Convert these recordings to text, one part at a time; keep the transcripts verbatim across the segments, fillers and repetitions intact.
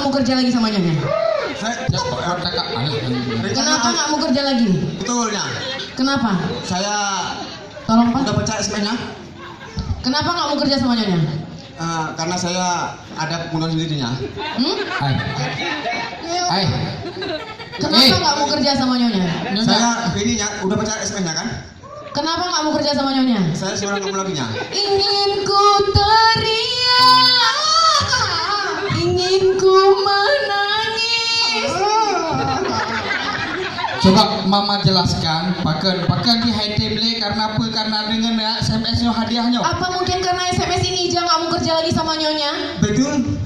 Mau kerja lagi sama nyonya? Saya, ya, Pak, ya, kakak, ayo. Kenapa nggak mau kerja lagi? Betul, Nyak. Kenapa? Saya Tolong, Pak. Udah baca S M S-nya? Kenapa nggak mau kerja sama nyonya? Eh, karena saya ada pembunuhan sendirinya. Hmm? Hai. Hai. Kenapa Eh. nggak mau kerja sama nyonya? Nyonya. Saya ini, Nyak, udah baca S M S-nya kan? Kenapa nggak mau kerja sama nyonya? Saya seorang kamu lagunya. Ingin ku teriak, ingin ku menangis. Coba Mama jelaskan, pakon, pakon di hai tem lé, karena apa? Karena dengan ya, S M S nyoe hadiah nyoe. Apa mungkin karena S M S ini Ija nggak mau kerja lagi sama nyonya? Betul.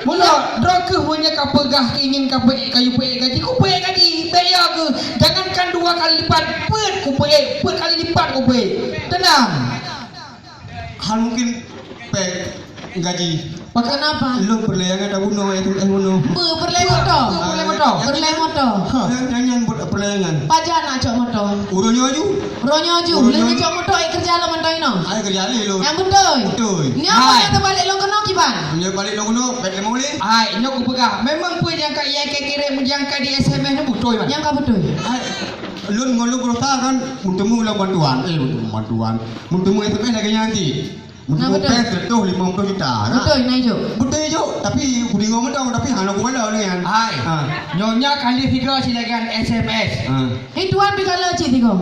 Mula, droe keuh meunyoe ka peugah ingin ka peuék, ka yue peuék gaji, ku peuék gaji. Bèk ya keuh, jangankan dua kali lipat, peuet ku peuék, peuet kali lipat ku peuék. Tenang. Hal mungkin pèk gaji. Pakon apa? Lôn peureulèe nyang ada bunoe, eh, eh, bunoe. Peue peureulèe moto? Peue peureulèe moto? Peureulèe moto. Ha. Nyan, nyan, nyan buet peureulèe nyan. Pajan na cok moto? Uroe nyoe aju. Uroe nyoe aju. Uroe nyoe aju. Lheueh cok moto, eh, kerja lom mantong inoe. Ai kerja lé lôn. Nyang beutôi. Beutôi. Nyoe Hai. Moto teubalek lôn keunoe kiban. Nyoe balek lôn keunoe, bèk lé moleh. Hai, nyoe kupeugah. Memang peue nyang ka ié keu kirém, nyang ka di S M S nyoe beutôi, Wan. Nyang ka beutôi. Hai, lôn ngon lôn berusaha kan, meutemu lom bantuan. Eh, meutemu bantuan. Meutemu S M S lagèe nyan cit. Nah, beutôi. Beutôi, seratus lima puluh juta, nah. Beutôi, nah, ijok. Beutôi, ijok. Tapi, kudeungö mantong, tapi hana kubala lé nyan. Hai. Ha. Nyonya kali tiga silakan S M S. Ha. Eh, tuan bikala cit tiga.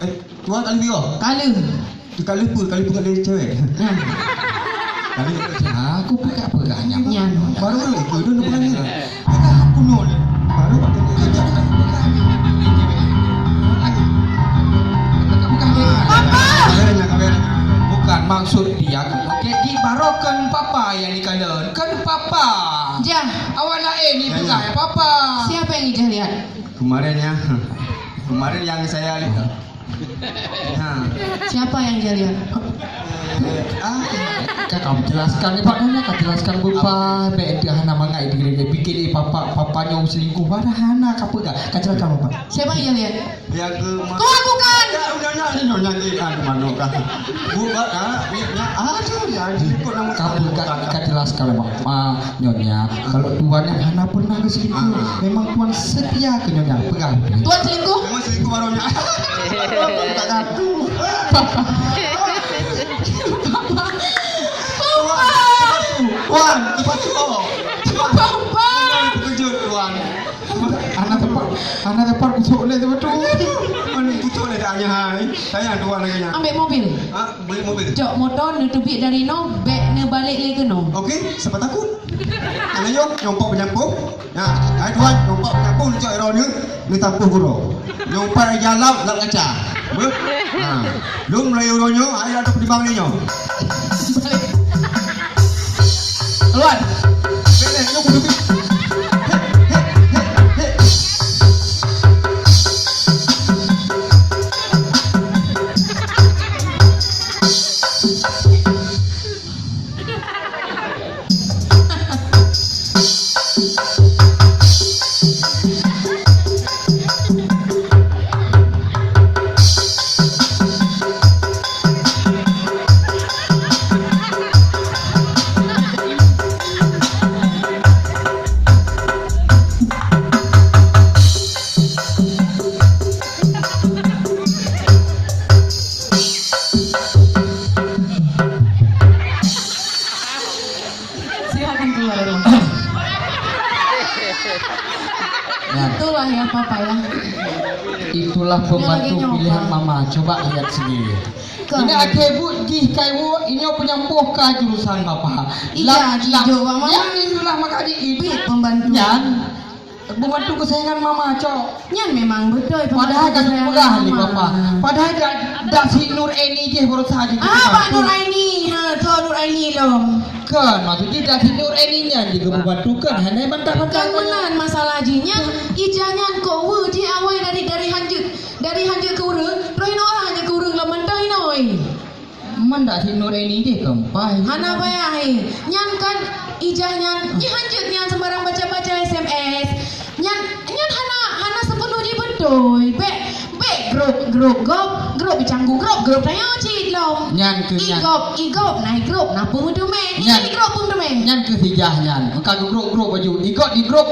Eh, tuan kali tiga? Kali. Kali pun, kali pun kali cewek. Nah. Kali pun. Ha, aku peugah-peugah nyan. Nyan. Baru kali itu, dulu bukan ni. Peugah aku nol. Baru pakai kerja, bukan peugah ni. Lagi. Peugah-peugah ni. Papa! Kabarnya, kabarnya. Bukan maksud dia. Jadi, barokan papa yang dikandung. Kan papa. Jah. Awak lain ni Ya, peugah ya. Ya, papa. Siapa yang Ijah lihat? Kemarin ya. Kemarin yang saya lihat. Ha. Siapa yang dia lihat? Eh, ah. Ka kamu jelaskan ni, Pak, nyonya ka jelaskan bepa, bèk dia hana mangat dia, dia pikir, eh, papa, papa nyoe selingkuh, padahal hana, ka peugah. Ka jelaskan, Bapak. Siapa yang dia lihat? Yang ke ma- Tuan bukan. Ya, nyonya, nyonya, nyonya, ah, mana kah? Bu, Pak, ah, ni, ni, ah, tu, ya, ikut nama Ka peugah, ka jelaskan, Bapak. Ma, Nyonya, kalau tuan yang hana pernah berselingkuh, Ah. memang tuan setia ke nyonya, pegang. Tuan selingkuh? Memang selingkuh baru nyonya. Tak ngaku. Papa. Papa. Tuan, lepas tu. Papa. Terkejut, tuan. Anak tepat, anak tepat kutuk leh tu betul. Mana kutuk leh dah, hai. Tanya tuan lagi, nya. Ambil mobil. Ha? Beli mobil. Cok moto neuteubiet dari noe, bèk neubalek lé keunoe. Okey, siapa takut? Ayo, nyompok penyampung. Nah, hai tuan, nyompok penyampung, cok ero ni, ni tampuh guro. Nyompok jalan, lap kaca. Beuh? Nah, lôn mulai uroe nyoe, ayo ada pertimbang ni nyoe. Keluar. Bèk lé, nyoe kudu pi- Silakan keluar dari rumah. Nah. Itulah ya, Papa, ya. Itulah Dia lagi pembantu nyoba. pilihan Mama. Coba lihat sendiri. Kan. Ini akhé buet jih kai wo, inyo penyampoh ka jurusan Papa. Iya, Lam, lam, jijok, Mama. Yang itulah maka di Bit pembantu. Nyan. Pembantu kesayangan Mama, cok. Nyan memang beutôi. Padahal pembantu kan kesayangan peugah lé Mama. Papa. Padahal dak, dak si Nur Aini jih berusaha jadi Ah, Pak pembantu. Nur Aini. Ha, tu Nur Aini lom. Kan, maksud jih dak si Nur Aini nyan jih pembantu kan. Hana bantah-bantah. Kan meunan masalah jih nyan. Ijah nyan kok weu jih awai dari, dari hanjeut, dari hanjeut keu ureueng. Terus inoe hanjeut keu ureueng lom mantong inoe. Man dak si Nur Aini deh kempai. Hana payah, eh. Nyan kan Ijah nyan, nyan hanjeut nyan sembarang baca-baca S M S. Nyan, nyan hana, hana sepenuh jih beutôi. Bèk, bèk grok, grok gob, Grup bicanggu grup, grup tanyoe cit lom. Nyan keuh nyan. Igop, igop, na igop, na peumeuteumé. Nyan. Igop peumeuteumé. Nyan keuh sijah nyan. Meuka geugrop-grop baju. Igop di grup.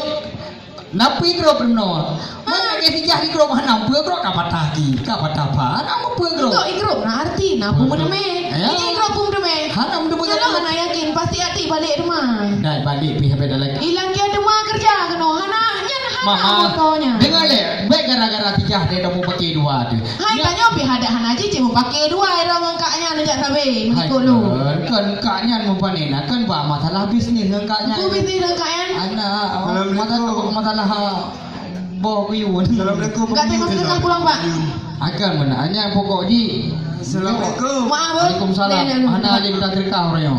Na peue grup runoe. Mun lagèe sijah di grup hana peue grup ka patah ki, ka patah pha. Hana peue grup. Igop, igop, na arti, na peumeuteumé. Ya. Igop peumeuteumé. Hana peue grup. Kalau hana yakin, pasti até balek teuma. Dah balek pih habéh dah lagi. Ilang kia teuma kerja keunoe. Hana, nyan hana motonya. Mama, dengar lé, baik gara-gara sijah dia dah mau pakai dua tu. Hai, tanyoe pih adak hana jih, cit meupaké dua irong ngon kak nyan jak sabe, hai, meulikot lu. Kan, kan kak nyan meupané na, kan bak masalah bisnis ngon kak nyan. Apa bisnis ngon kak nyan? Anak, oh, masalah, masalah, ha, boh kuyun. Assalamualaikum. Enggak tengok sedekah pulang, Pak. Akan mana? Hanya pokok ji. Assalamualaikum. Maaf, Bang. Waalaikumsalam. Hana alim tak sedekah orang yang.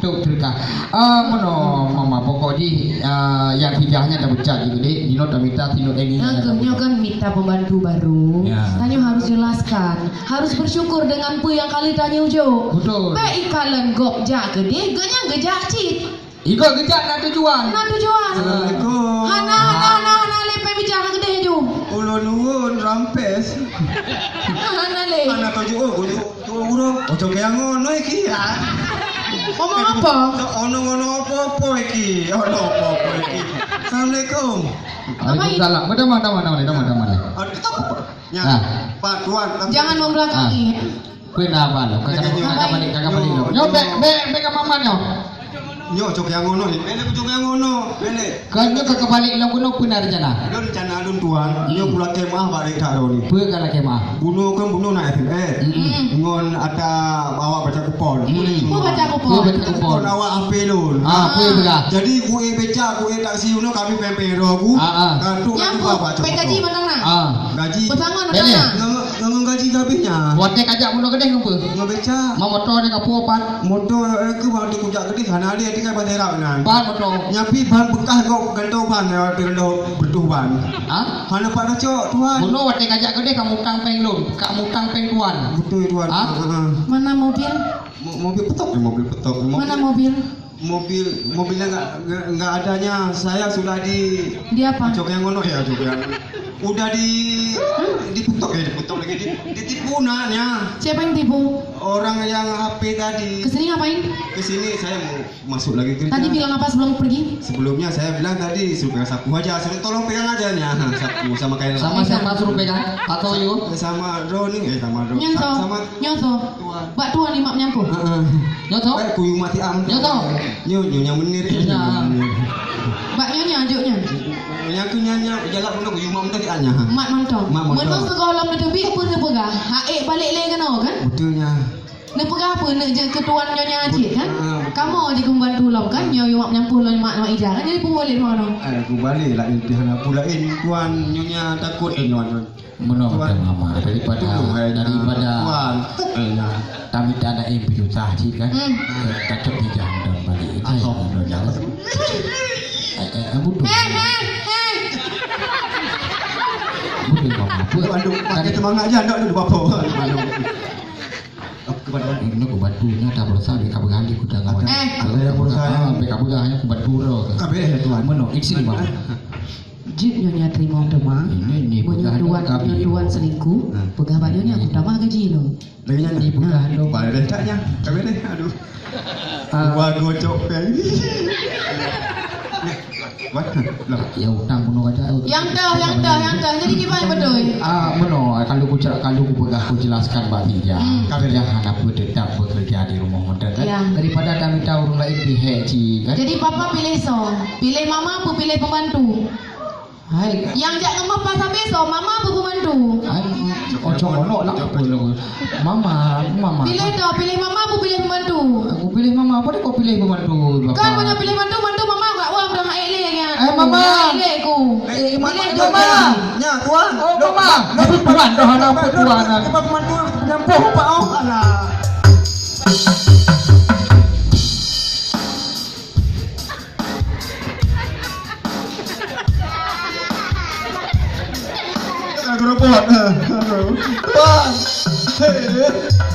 Tok cerita. Ah, meunoe, Mama, pokok jih, ah, nyang sijah nyan tabeucat jih, Dek. Nyoe tamita sinut ini. Nah, nyoe kan mita pembantu baru. Ya. Tanyoe harus jelaskan, harus bersyukur dengan peue nyang ka lheueh tanyoe jok. Betul. Bèk ikalon gob jak keudeh, geuh nyan geujak cit. Ikot geujak na tujuan. Na tujuan. Assalamualaikum. Hana, hana, hana, hana lé pèng bijah keudeh ju. Ulôn nuwun rampes. Hana lé. Hana tuju, oh, tuju. Tuan guru, ojo kaya ngono iki ya. Ngomong apa? Ono ngono apa-apa iki? Ono apa-apa iki? Assalamualaikum. Waalaikumsalam. Mana, mana, mana, mana, mana? Aduh, kita apa? Ya. Ah. Pak Tuan. Jangan membelakangi. Ah. Kena apa lo? Kakak, kakak balik, kakak balik lo. Nyo, bek, bek, bek ke mama nyo. Nyo, cok yang ngono ni. Bele, cok yang ngono. Bele. Kan nyo kakak balik lo kuno pun ada rencana. Ada rencana alun tuan. Nyo pula kemah balik tak ada ni. Pue kalau kemah. Bunuh kan bunuh nak F M S. Mm-mm. Ngon ada bawa baca kupon. Mm-mm. Pue baca kupon. Pue baca kupon. Kupon awak H P lun. Ah, pue belah. Jadi kue beca, kue taksi uno kami pempero ku. Ah, ah. Kartu kan bawa baca kupon. Penggaji mana nak? Ah. Gaji. Pesangon mana nak? Ngon, ngon gaji habisnya. Buat dia kajak bunuh gedeh ngon pue. Ngon beca. Ma motor ni ka puoh pat. Motor, eh, ke ban tu kujak keudeh, hana lé tinggai ban serap nan. Ban motor. Nyapi ban bekas kok gantoe ban, eh, gantoe bertuh ban. Ha? Hana pat kacok, tuan. Bunoe watèe kajak keudeh ka mutang pèng lôn, ka mutang pèng tuan. Betul, tuan. Ha? Ha, ha. Mana mobil? Mo-, mobil petok, eh, mobil petok. Mobil. Mana mobil? Mobil, mobilnya nggak, nggak, nggak adanya. Saya sudah di... Di apa? Cok yang ngono ya, cok yang. Udah di, diputok ya, diputok lagi. Di, ditipu naknya. Siapa yang tipu? Orang yang H P tadi. Kesini ngapain? Kesini saya mau masuk lagi kerja. Tadi bilang apa sebelum pergi? Sebelumnya saya bilang tadi suruh pegang sapu aja, suruh tolong pegang aja nih, ah, sapu sama kain. Sama siapa suruh pegang? Atau you? Sama Roni, eh, sama Roni. Nyan so. Sama Nyoe so. Tuan. Bak tuan ni mak menyampoh. Heeh. Nyoe so. Eh, kuyu mati am. Nyoe so. Nyoe, nyoe nyang menir. Nyoe nyang. Bak nyoe nyang, jok nyan. Nyang tu nyan, nyang jalan pun kuyu mak menir anya. Mak mantong. Mak mantong. Meunoe sigohlom neuteubiet pun neupeugah. Ha, eh, balek lé keunoe kan? Betul nya. Neupeugah apa neuk jeuet keu tuan nyoe nyan cit kan? Ah, betul. Kamoe jeuet keu membantu lom kan? Nyoe mak menyampoh lom mak, mak ija kan? Jadi pun balek meunoe. Eh, aku balek lah impian aku lain tuan nyoe nya takut eh nyoe. Meunoe kata mama, daripada, daripada tamita aneuk inong piusah cit kan. Hmm. Kacok bijang dan balik. Asoe. Eh, eh, eh, betul. Heh, heh, heh. Betul, mama. Aduh, pakai semangat je, aduh, aduh, bapa. Aduh. Ini aku bantu, nyata berusaha, dia kabur handi, aku jangan. Eh. Ada yang berusaha. Ah, dia kabur dah, hanya aku bantu dah. Kabur ya, tuan. Meunoe, isi, bang. Jeuet nyoe nya teurimong teuma. Ini, ini meunyoe tuan, meunyoe tuan selingkuh, peugah bak nyoe nya aku tamah gaji lôn. Lagèe nyan. Ini peugah lôn. Baleh deh, tak nya. Kami deh, aduh. Ah. Dua gocok kan. Wah, loh. Ya, utang bunoe aja. Nyang toh, nyang toh, nyang toh. Jadi kiban beutôi. Ah, meunoe, kalau ku cer-, kalau ku peugah, ku jelaskan bak dia. Hmm. Dia hana pun tetap bekerja di rumah hotel kan. Ya. Daripada kami tahu ureueng lain pihak cit kan. Jadi papa pilih so, pilih mama apa pilih pembantu? Hai. Nyang jak ngeumah pas habéh so, mama apa pembantu? Hai, ojo ngono lah, apa lo? Mama, mama. Pilih dah, pilih mama apa pilih pembantu? Aku pilih mama, apa dia kau pilih pembantu? Kan punya pilih pembantu, pembantu mama gak wah dah hai lé ya. Eh, mama. Hai lé ku. Eh, mama. Pilih mama. Nya, tuan. Oh, mama. Tuan, dah anak apa tuan? Pembantu nyampur pak oh. Alah. Aku robot. Wah. Hei.